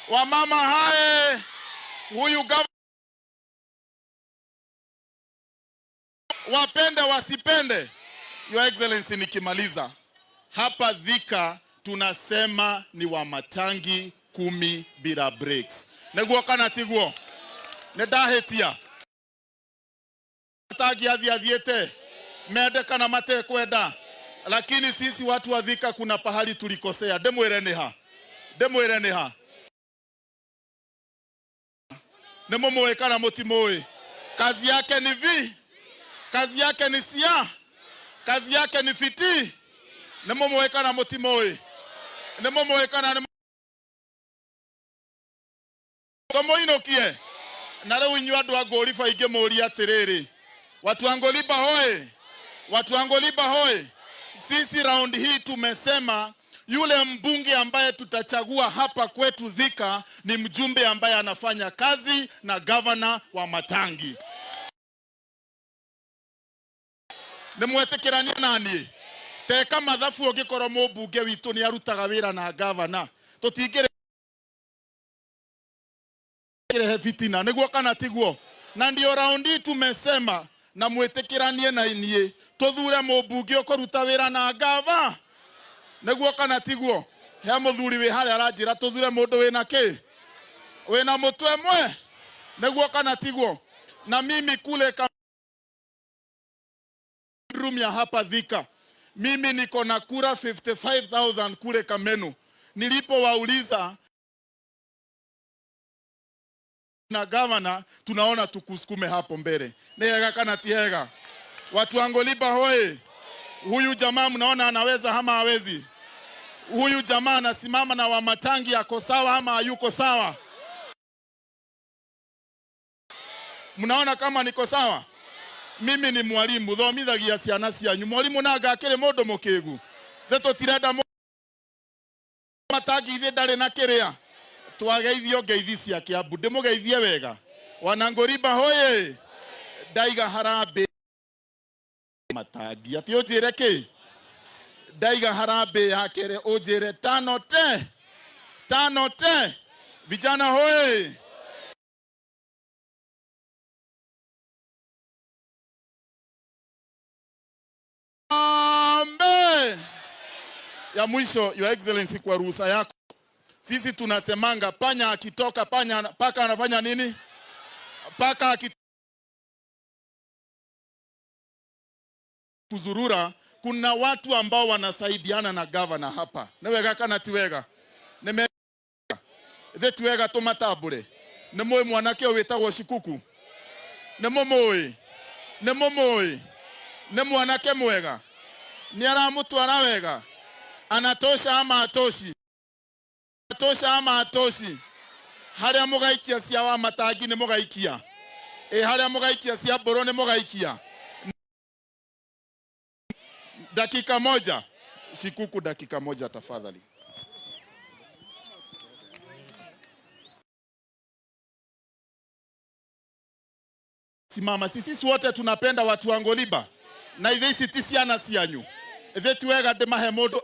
Wamama hae, huyu gavana wapende wasipende. Your Excellency, nikimaliza hapa Thika tunasema ni Wamatangi 10 bila breaks. Niguo kana tiguo? Nĩ ndahĩtia? Matangi athiĩ athiĩte mende kana matekwenda, lakini sisi watu wa Thika kuna pahali tulikosea. Ndĩmwĩre nĩ ha? Ndĩmwĩre nĩ ha? Nĩ mũmũĩ kana mũtimũĩ? Kazi yake ni vi, kazi yake ni sia, kazi yake ni fiti. Nĩ mũmũĩ kana mũtimũĩ? Nĩ mũmũĩ kana nĩ tũmũinũkie? Na rĩu inyuĩ andũ a Ngoliba ingĩmũria atĩrĩrĩ, watu wa Ngoliba hoye, watu wa Ngoliba hoye. Sisi round hii tumesema yule mbunge ambaye tutachagua hapa kwetu Thika ni mjumbe ambaye anafanya kazi na gavana wa Matangi. Nĩ mwetĩkĩrania naniĩ? Teka mathabu ũngĩkorwo mũmbunge witũ nĩ arutaga wĩra na gavana, tũtingĩrehe fitina, nĩguo kana tiguo? Na ndio raundi tumesema na mwĩtĩkĩranie na inyuĩ tũthure mũmbunge ũkũruta wĩra na gava, nĩguo kana tiguo? He mũthuri wĩ harĩa aranjĩra tũthure mũndũ wĩna kĩ, wĩna mũtwe mwe, nĩguo kana tiguo? Na mimi kule room ya hapa Thika, mimi niko na kura 55,000 kule Kamenu. Nilipowauliza na gavana, tunaona tukusukume hapo mbele. Ni hega kana ti hega? Watu wa Ngoliba hoye! Huyu jamaa mnaona anaweza ama hawezi? Huyu jamaa anasimama na Wamatangi, ako sawa ama hayuko sawa? Mnaona kama niko sawa? Mimi ni mwalimu, thomithagia ciana cianyu. Mwalimu nanga akĩrĩ mũndũ mũkĩgu? Thĩ tũtirenda Matangi ithe ndarĩ na kĩrĩa. Twageithio ngeithi cia Kiambu, ndĩmũgeithie wega. Wanangoriba hoye! Ndaiga harambĩ Matangi, atĩ ũnjĩre kĩ? Ndaiga harambĩ ya kerĩ ũnjĩre tano te, tano te. Vijana hoye! Ambe. Ya mwisho, Your Excellency, kwa ruhusa yako, sisi tunasemanga panya akitoka panya, paka anafanya nini? Paka akikuzurura, kuna watu ambao wanasaidiana na gavana hapa. Nĩ wega kana ti wega? Nĩ mega ti wega tũmatambũre? Nĩ mũĩ mwanake ũyũ wĩtagwo Shikuku? Nĩ mũmũĩ? Nĩ mũmũĩ? Nĩ mwanake mwega? Nĩ aramũtwara wega? Anatosha ama atoshi? Anatosha ama atoshi? Harĩa mũgaikia cia wa Matangi nĩ mũgaikia? Ĩ harĩa mũgaikia cia mbũrũ nĩ mũgaikia? Dakika moja. Shikuku, dakika moja tafadhali. Simama, sisi wote tunapenda watu wa Ngoliba na ithe ici ti ciana cianyu, ithe ti wega ndimahe mundu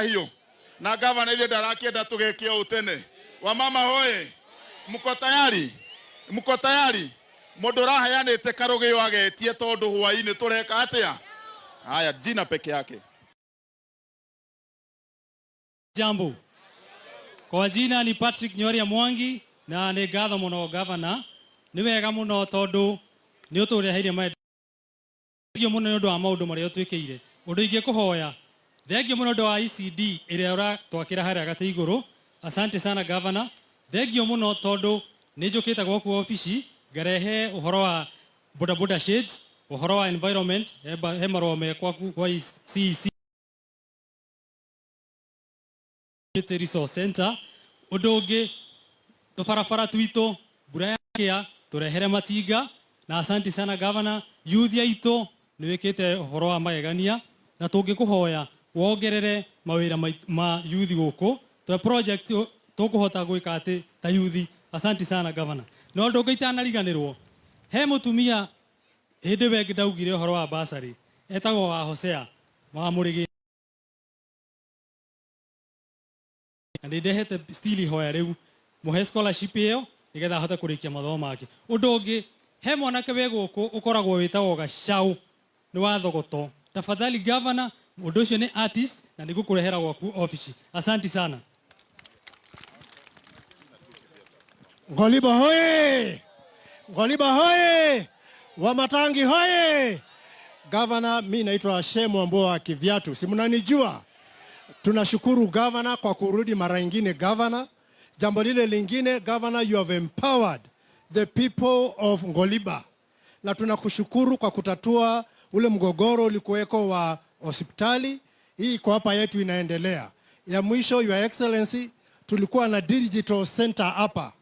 hiyo na gavana ithe ndarakĩenda tũgeke ũũ tene. Wamama hoye, mko tayari? Mko tayari? Mũndũ ũraheanĩte karũgĩo agetie tondũ hwaĩ-inĩ tũreka atĩa? Haya, jina peke yake. Jambo. Kwa jina ni Patrick Nyoria Mwangi na nĩ ngatho mũno gavana. Nĩ wega mũno tondũ nĩ ũtũreheire maendeleo mũno nĩ ũndũ wa maũndũ marĩa ũtwĩkĩire. Ũndũ ingĩkũhoya, thengiũ mũno ũndũ wa ECD ĩrĩa ũratwakĩra harĩa gatĩ igũrũ. Asante sana gavana. Thengiũ mũno tondũ nĩ njũkĩte gwaku obici ngarehe ũhoro wa boda boda shades, ũhoro wa environment, he marũa me kwaku kwa CEC Resource Center. Ũndũ ũngĩ, tũbarabara twitũ mbura yakĩa tũrehere matinga. Na asante sana gavana, youth aitũ nĩ wĩkĩte ũhoro wa magegania na tũngĩkũhoya wongerere mawĩra ma youth gũkũ twe project tũkũhota gwĩka atĩ ta youth. Asante sana gavana. Na ũndũ ũngĩ itanariganĩrwo, he mũtumia hĩndĩ ĩyo ĩngĩ ndaugire ũhoro wa bursary etagwo wa Hosea wa Mũrĩgĩ. Na nĩ ndehete still ihoya rĩu mũhe scholarship ĩyo nĩgetha ahote kũrĩkia mathomo make. Ũndũ ũngĩ, he mwanake wĩ gũkũ ũkoragwo wĩtagwo Gacau, nĩ wa Thogoto. Tafadhali governor, mũndũ ũcio nĩ artist na nĩ ngũkũrehera gwaku ofici. Asanti sana. Ngoliba hoye! Ngoliba hoye! Wamatangi hoye! Gavana, mi naitwa Shemu Wambua wa Kiviatu, si mnanijua? Tunashukuru gavana kwa kurudi mara ingine gavana. Jambo lile lingine gavana, you have empowered the people of Ngoliba, na tunakushukuru kwa kutatua ule mgogoro ulikuweko wa hospitali hii kwa hapa yetu inaendelea. Ya mwisho, Your Excellency, tulikuwa na digital center hapa.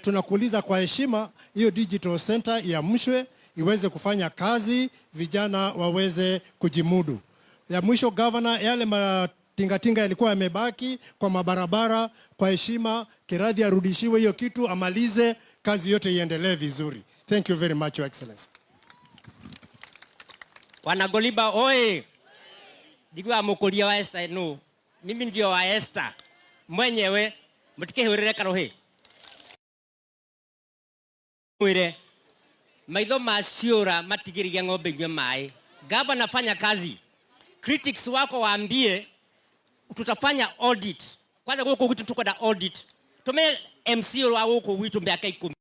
Tunakuuliza kwa heshima hiyo digital center iamshwe iweze kufanya kazi, vijana waweze kujimudu. Ya mwisho governor, yale matingatinga yalikuwa yamebaki kwa mabarabara, kwa heshima Kiradhi arudishiwe hiyo kitu, amalize kazi yote iendelee vizuri. Thank you very much, Your Excellency. Wanagoliba oye! Njiguaga mukuria wa Esther no mimi ndio wa Esther mwenyewe mutikihurire karuhi mwire maitho ma ciura matigirigia ng'ombe inywe mai. Gavana, fanya kazi. Critics wako waambie tutafanya audit. Kwanza guku gwitu tukwenda audit. Tume MC wa guku gwitu miaka 10.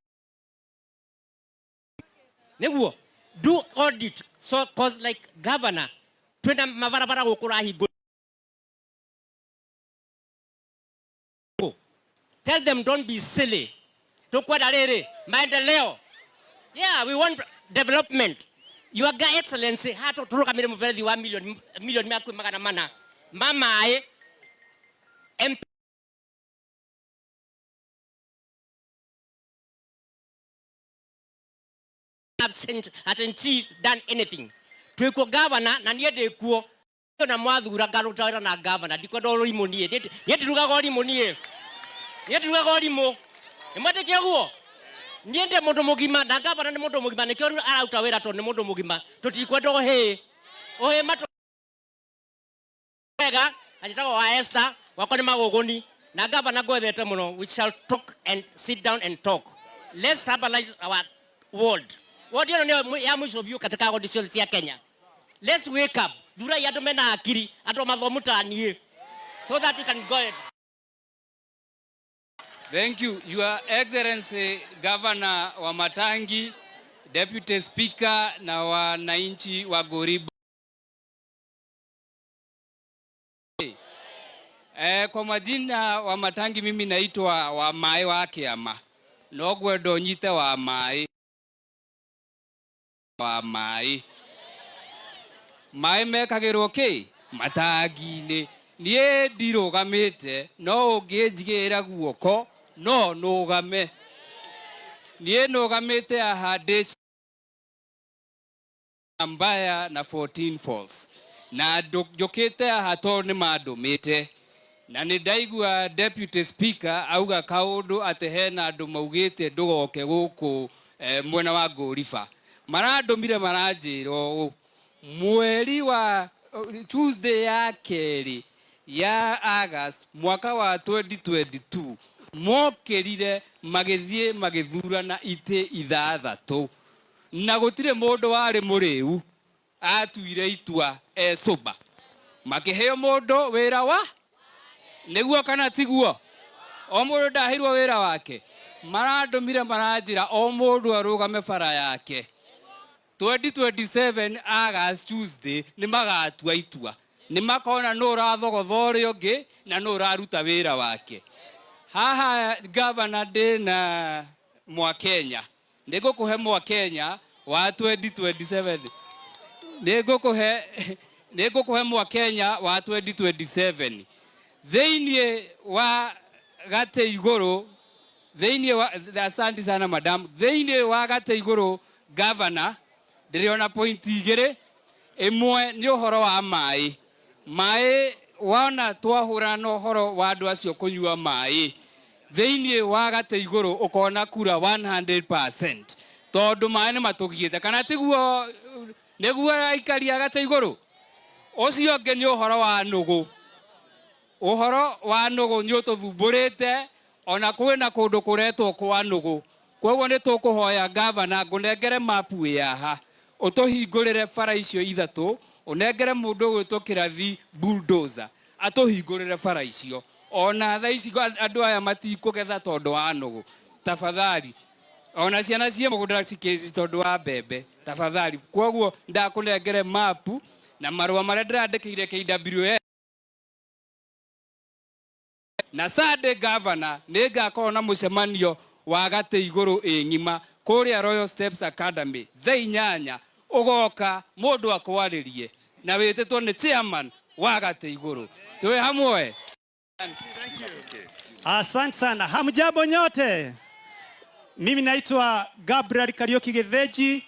Niguo do audit so cause like governor twina mabarabara guku rahingwo. Tell them don't be silly. Tukwenda riri maendeleo. Yeah, we want development. Your Excellency hato turugamire muberethi wa milioni milioni mia magana mana ma maĩ MP hasn't done anything. Twikuo governor na niĩ ndĩkuo na mwathura ngaruta wĩra na governor, ndikwenda ũrimũ niĩ. Niĩ ndirugaga ũrimũ niĩ. Niĩ ndirugaga ũrimũ. Nĩmwetĩkia ũguo? Niĩ ndĩ mũndũ mũgima na governor nĩ mũndũ mũgima, nĩkĩo rĩu araruta wĩra tondũ nĩ mũndũ mũgima. Tũtikwenda ũhĩĩ. Ũhĩĩ matũ wega, anjĩtagwo wa Esther, gwakwa nĩ Magũgũni. Na governor ngwethete mũno. We shall talk and sit down and talk. Let's stabilize our world. Ward ĩno nĩyo ya mũico biũ katika ward ciothe cia Kenya. Let's wake up. Thurai andũ mena akiri, andũ mathomu ta niĩ, so that we can go ahead. Thank you. Your Excellency, Governor wa Matangi, Deputy Speaker na wananchi wa Goriba. Kwa majina wa Matangi mimi naitwa wa Mai wa Kiama. No ngwenda nyite wa Mai. Wa Mai. Mai mekagĩrwo kĩ? Matangi-inĩ. Niĩ ndirũgamĩte, no ũngĩnjigĩrĩra guoko, no nũgame. Niĩ nũgamĩte haha ndĩ mbaya na 14 falls. Na njũkĩte haha tondũ nĩ mandũmĩte. Na nĩ ndaigua Deputy Speaker auga kaũndũ atĩ hena andũ maugĩte ndũgoke gũkũ, mwena wa Ngũriba. Marandũmire maranjĩra ũũ, mweri wa Tuesday ya kerĩ ya August mwaka wa 2022 mokĩrire magĩthiĩ magĩthurana itĩ ithathatũ, na gũtirĩ mũndũ warĩ mũrĩu atuire itua e sober. Makĩheo mũndũ wĩra wa nĩguo kana tiguo? O mũndũ ndaheirwo wĩra wake. Marandũmire maranjĩra o mũndũ arũgame bara yake. 2027 August Tuesday nĩ magatua itua. Nĩ makona nũ ũrathogotha ũrĩa ũngĩ na nũ ũraruta wĩra wake. Haha governor ndĩna Mwakenya. Nĩ ngũkũhe Mwakenya wa 2027. Nĩ ngũkũhe Mwakenya wa 2027. Thĩinĩ wa gatĩ igũrũ, thĩinĩ wa, asante sana madam, thĩinĩ wa gatĩ igũrũ governor ndĩrĩona point igĩrĩ. Ĩmwe nĩ ũhoro wa maĩ. Maĩ wona twahũrana na ũhoro wa andũ acio kũnyua maĩ, thĩinĩ wa gatĩ igũrũ ũkona kura 100% tondũ maĩ nĩ matũgiĩte, kana tiguo? Nĩguo aikari a gatĩ igũrũ. Ũcio ũngĩ nĩ ũhoro wa nũgũ. Ũhoro wa nũgũ nĩ ũtũthumbũrĩte ona kwĩna kũndũ kũretwo kwa nũgũ. Koguo nĩ tũkũhoya gavana ngũnengere mapu ĩ haha ũtũhingũrĩre bara icio ithatũ, ũnengere mũndũ ũgwĩtwo Kĩrathi bulldozer atũhingũrĩre bara icio. Ona thaa ici andũ aya matikũgetha tondũ wa nũgũ. Tafadhali ona ciana ciĩ mũgũnda cikĩ tondũ wa mbembe tafadhali. Koguo ndakũnengere mapu na marũa marĩa ndĩrandĩkĩire KWS na Sunday governor nĩ ngakorwo na mũcemanio wa gatĩ igũrũ ĩ ng'ima kũrĩa Royal Steps Academy thaa 8 ũgoka mũndũ akwarĩrie na wĩtĩtwo nĩ chairman wa gatĩ igũrũ. Twĩ hamwe. Asante sana. Hamjambo nyote. Mimi naitwa Gabriel Kariuki Gĩthĩnji.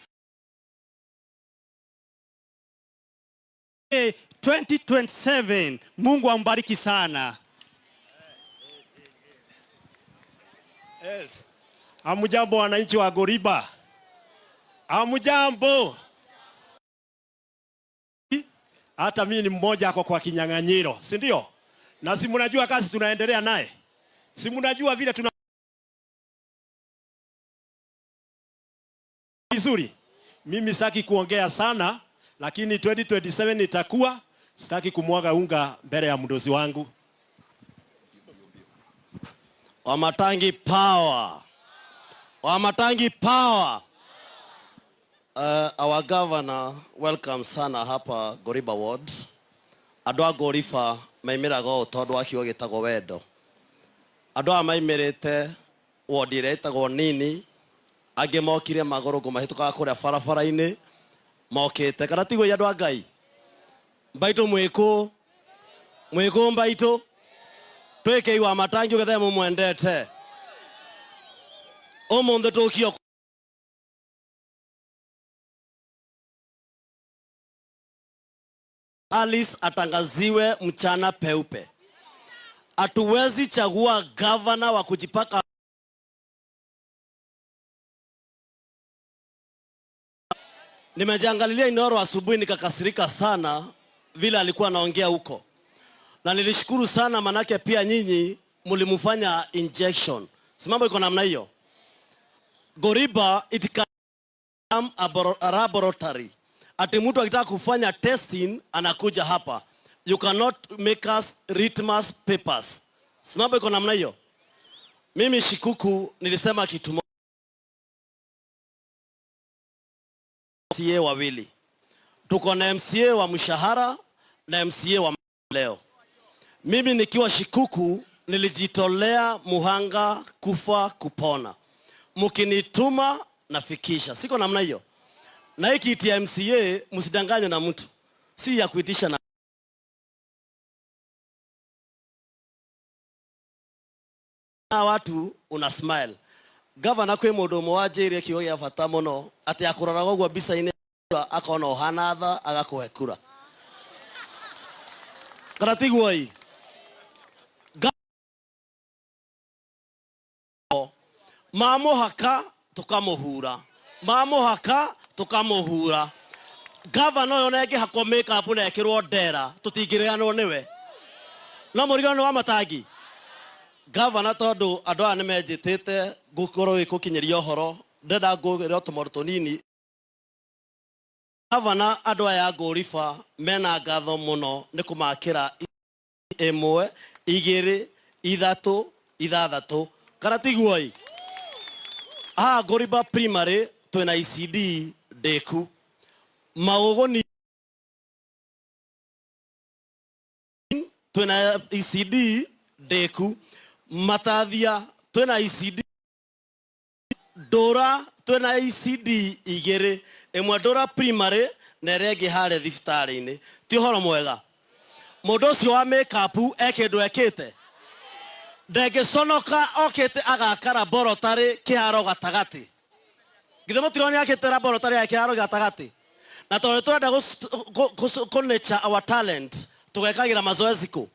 2027. Mungu ambariki sana. Yes. Hamjambo wananchi wa Goriba. Hamjambo. Hata mimi ni mmoja ako kwa kinyang'anyiro, si ndio? Na si mnajua kazi tunaendelea naye. Si mnajua vile tuna vizuri. Mimi sitaki kuongea sana, lakini 2027 itakuwa, sitaki kumwaga unga mbele ya mdosi wangu. Wamatangi power. Wamatangi power. Our governor, welcome sana hapa Goriba Ward. Andũ a Goriba maimĩraga ũũ tondũ wa kiugo gĩtagwo wendo. Andũ aya maimĩrĩte ward ĩrĩa ĩtagwo Nini, angĩ mokire magũrũ ngũmahĩtũkaga kũrĩa barabara-inĩ mokĩte. Kana tiguo andũ a Ngai? Mbaitũ mwĩkũ? Mwĩkũ mbaitũ? Twĩkei Wamatangi ũgethe mũmwendete. Ũmũthĩ tũkio Alice atangaziwe mchana peupe. Hatuwezi chagua gavana wa kujipaka Nimejiangalilia Inooro asubuhi nikakasirika sana vile alikuwa anaongea huko. Na nilishukuru sana manake pia nyinyi mlimfanya injection. Si mambo iko namna hiyo. Goriba it can a laboratory. Ati mtu akitaka kufanya testing anakuja hapa. You cannot make us litmus papers. Si mambo iko namna hiyo. Mimi Shikuku nilisema kitu moja. MCA wawili. Tuko na MCA wa mshahara na MCA wa leo. Mimi nikiwa Shikuku nilijitolea muhanga kufa kupona. Mkinituma nafikisha. Siko namna hiyo. Na hii kiti ya MCA msidanganywe na mtu. Si ya kuitisha na watu una smile. Governor kwĩ mũndũ ũmwe wanjĩrire kiugo gĩa bata mũno atĩ akũroraga ũguo mbica-inĩ akona ũhana tha agakũhe kura. Kana tiguo ĩ? Ma mũhaka tũkamũhura. Ma mũhaka tũkamũhura. Governor ũyũ ona angĩhakwo makeup na ekĩrwo ndera tũtingĩriganĩrwo nĩwe. No mũriganĩrwo wa Matangi. Governor tondũ andũ aya nĩmenjĩtĩte ngũkorwo gĩkũkinyĩria ũhoro, ndĩrenda ngũgĩre tũmaũndũ tũnini. Governor andũ aya a Goriba mena ngatho mũno nĩ kũmakĩra 1, 2, 3, 6. Kana tiguo ĩ? Haha Goriba Primary twĩna ECD ndĩku. Maũgũni twĩna ECD ndĩku. Matathia twĩna ECD Ndũra twĩna ECD 2, ĩmwe Ndũra Primary na ĩrĩa ĩngĩ harĩa thibitarĩ-inĩ. Ti ũhoro mwega? Mũndũ ũcio wa makeup e kĩndũ ekĩte? Ndengĩconoka okĩte agaka laboratory kĩharo gatagatĩ. Githĩ mũtirona akĩte laboratory ya kĩharo gatagatĩ? Na tondũ twenda kũ nurture our talent, tũgekagĩra mazoezi kũ?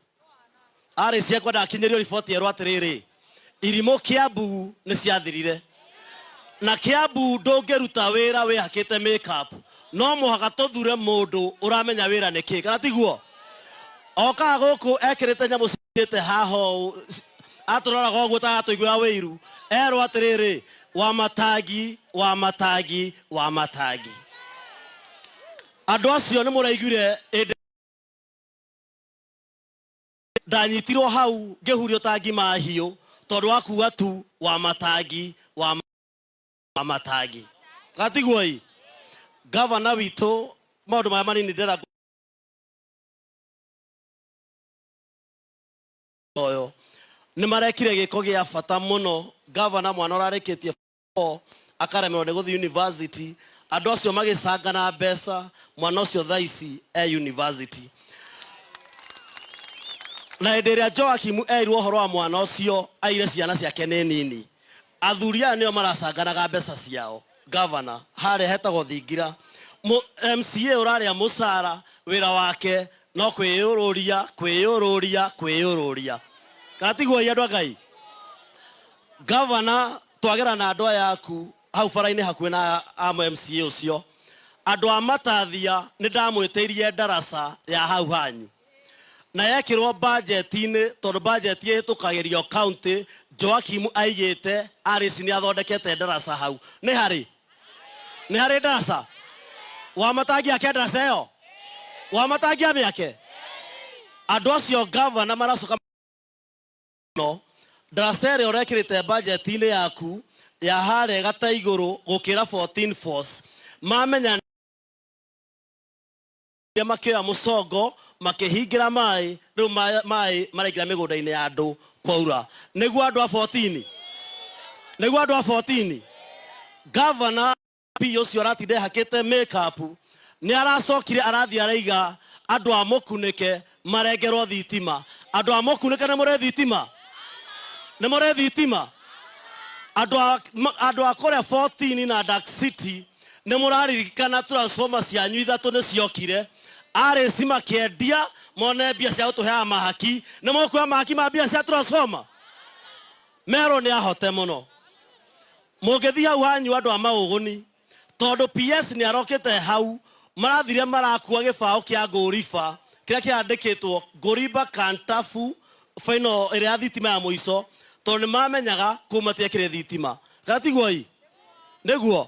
Arĩ ciakwa ndakinyĩrio riboti erwo atĩrĩrĩ, irimũ Kiambu nĩ ciathirire. Na Kiambu ndũngĩruta wĩra wĩhakĩte makeup, no mũhaka tũthure mũndũ ũramenya wĩra nĩ kĩ, kana tiguo? Okaga gũkũ ekĩrĩte nyamũ Tete haho atũroraga ũguo ta aratũiguĩra wĩiru erwo atĩrĩrĩ wa matangi wa matangi wa matangi andũ acio nĩ mũraiguire ĩndĩ ndanyitirwo hau ngĩhurio ta ngima hiũ tondũ wa kuga tu wa matangi wa matangi gatiguo gavana witũ maũndũ marĩa manini ndĩra ũyũ nĩ marekire gĩko gĩa bata mũno gavana mwana ũrarĩkĩtie akaremerwo nĩ gũthiĩ university andũ acio magĩcangana mbeca mwana ũcio thaa ici e university na hĩndĩ ĩrĩa Joakim erirwo ũhoro wa mwana ũcio aire ciana ciake nĩ nini athuri aya nĩo maracanganaga mbeca ciao gavana harĩa hetagwo thingira MCA ũrarĩa mũcara wĩra wake no kwĩyũrũria kwĩyũrũria kwĩyũrũria kana tiguo andũ a Ngai gavana twagera na andũ aya aku hau bara-inĩ hakuhĩ na a MCA ũcio andũ a Matathia nĩ ndamwĩtĩirie ndaraca ya hau hanyu na yekĩrwo bajeti-inĩ tondũ bajeti ĩhĩtũkagĩrio county Joakim aigĩte Alice nĩ athondekete ndaraca hau nĩ harĩ nĩ harĩ ndaraca wa matangi ake ndaraca ĩyo wa matangi amĩake andũ acio gavana maracoka no ndaraca ĩrĩa ũrekĩrĩte bajeti-inĩ yaku ya harĩa gata igũrũ gũkĩra 14 force mamenya makĩoya mũcongo makĩhingĩra maĩ rĩu maĩ maraingĩra mĩgũnda-inĩ ya andũ kwaura nĩguo andũ a 14 nĩguo andũ a 14 gavana P ũcio aratinda ehakĩte makeup nĩ aracokire arathiĩ araiga andũ a mũkunĩke marengerwo thitima andũ a mũkunĩke nĩ mũrĩ thitima nĩ mũrĩ thitima andũ a kũrĩa 14 na Dark City nĩ mũraririkana transformer cianyu ithatũ nĩ ciokire arĩci makĩendia mone mbia cia gũtũheaga mahaki nĩ mũkuoya mahaki ma mbia cia transformer merwo nĩ ahote mũno mũngĩthiĩ hau hanyu andũ a maũgũni tondũ PS nĩ arokĩte hau marathire marakua gĩbaũ kĩa ngũriba kĩrĩa kĩandĩkĩtwo ngũrimba kantafu final ĩrĩa ya thitima ya mũico tondũ nĩ mamenyaga kũu matiekĩrĩ thitima kana tiguo ĩ nĩguo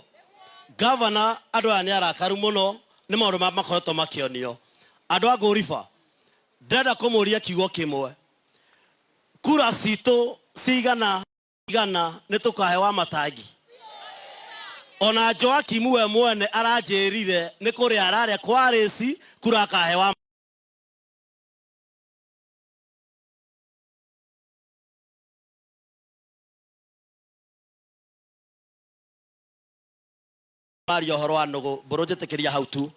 gavana andũ aya nĩ arakaru mũno nĩ maũndũ ma makoretwo makĩonio andũ a ngũriba ndĩrenda kũmũria kiugo kĩmwe kura citũ cigana igana nĩ tũkahe wa matangi ona Joakim we mwene aranjĩrire nĩ kũrĩa ararĩa kwa rĩci kura akahe wa maria ũhoro wa nũgũ mbũrũ njĩtĩkĩria hau tu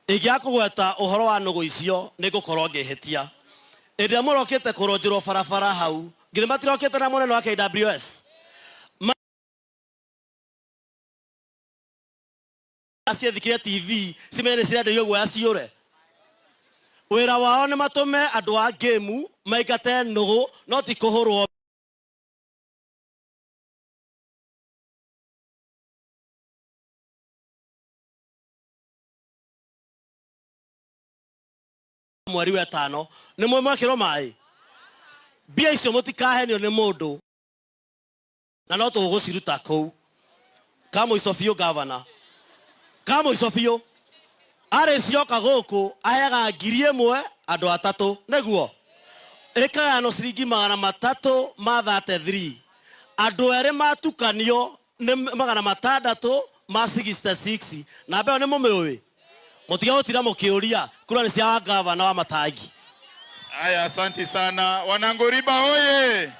ingĩaga kũgweta ũhoro wa nũgũ icio nĩ ngũkorwo ngĩhĩtia ĩndĩ ĩrĩa mũrokĩte kũrũnjĩrwo barabara hau githĩ matirokĩte na mũnene wa KWS ciethikire TV cimenye nĩ cirenderio guoya ciũre wĩra wao nĩ matũme andũ a ngĩmu maingate nũgũ no ti kũhũrwo mweri wa ĩtano nĩ mwe mwekĩrwo maĩ mbia icio mũtikahenio nĩ mũndũ na no tũgũciruta kũu ka mũico biũ gavana ka mũico biũ arĩ cioka gũkũ aheaga 1,000 andũ atatũ nĩguo ĩkagayanwo ciringi 333 andũ erĩ matukanio nĩ 666 namba ĩyo nĩ mũmĩũĩ mũtige gũtira mũkĩũria kura nĩ cia gavana wa matangi. Aya, asanti sana wanangoriba oye!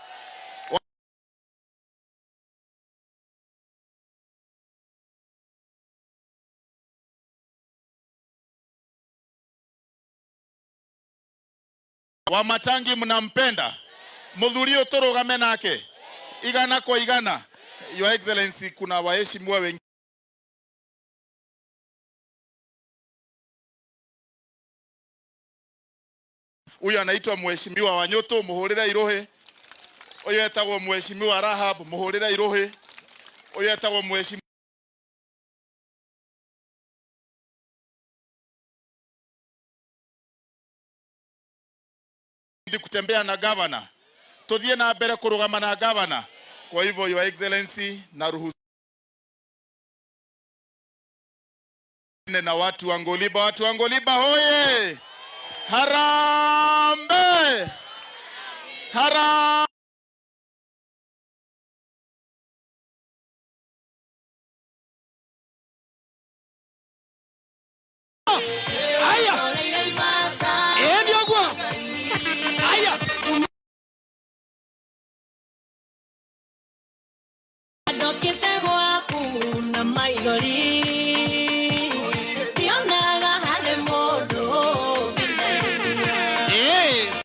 Wamatangi mnampenda muthuri ũyũ tũrũgame nake igana kwa igana. Your Excellency, kuna waheshimiwa wengi huyu anaitwa Mheshimiwa Wanyoto muhurire iruhi uyu etagwo Mheshimiwa Rahab muhurire iruhi uyu etagwo Mheshimiwa Tuzidi kutembea na gavana, tuthie na mbere kurugama na gavana. Kwa hivyo Your Excellency, na ruhusu na watu wa Ngoliba, watu wa Ngoliba hoye! Harambee! Harambee! Aya. Ĩĩ ũguo. Aya. Ndokĩte gwaku na maithori ndionaga harĩ mũndũ ũngĩndeithia. Ĩĩ.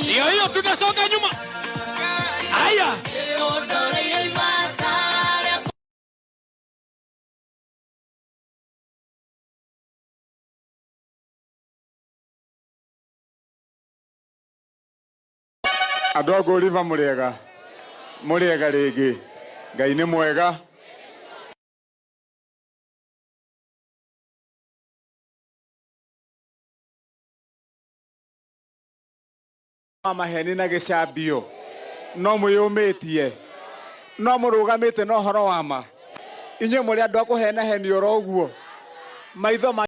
Ndio hiyo tunasonga nyuma. Aya. Ũndoreire ibata rĩa Andũ a Ngoliba mũrĩega, mũrĩega rĩngĩ. Ngai nĩ mwega. Maheni na gĩcambio no mwĩyũmĩtie, no mũrũgamĩte na ũhoro wa ma. Inyuĩ mũrĩ andũ a kũhenahenio oro ũguo. Maitho ma